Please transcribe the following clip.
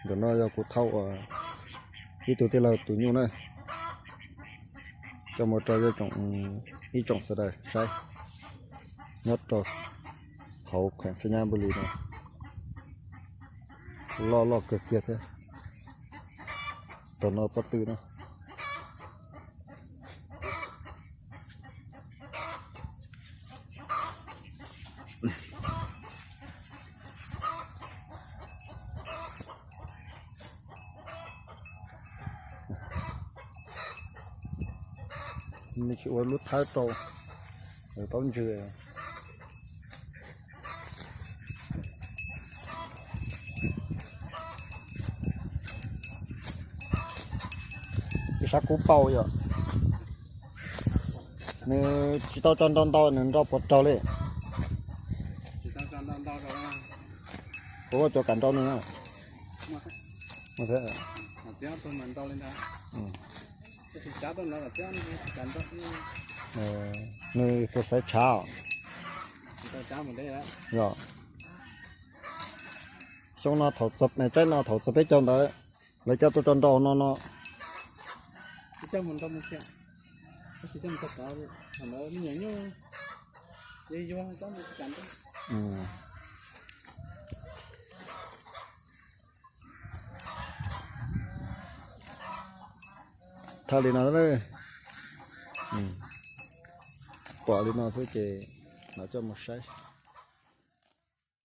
Ntawm no yog kuv thauj ib tug tij laug tus nyuj na, coj mus rau ib tsoom sawv daws saib nyob rau hauv kheem Xab Nyab Npus Lis no. Loj loj kawg kiag thiab. Tom no pob tw na. Nws tsis ua lub thawb rau, taub ntsws. Ib sab kub paug yom. Nws tsis tau tso nrau ntau, nws nrau puas raug li? Puas muaj cov kam nrau nws? Nws tus xaiv tshav. Yog xyoo no thaum txog, tsaib no thaum txog peb caug ntawd, lawv coj tuaj tso nrau no no. Thawj li no, pom li no xwb ces lawv coj mus saib.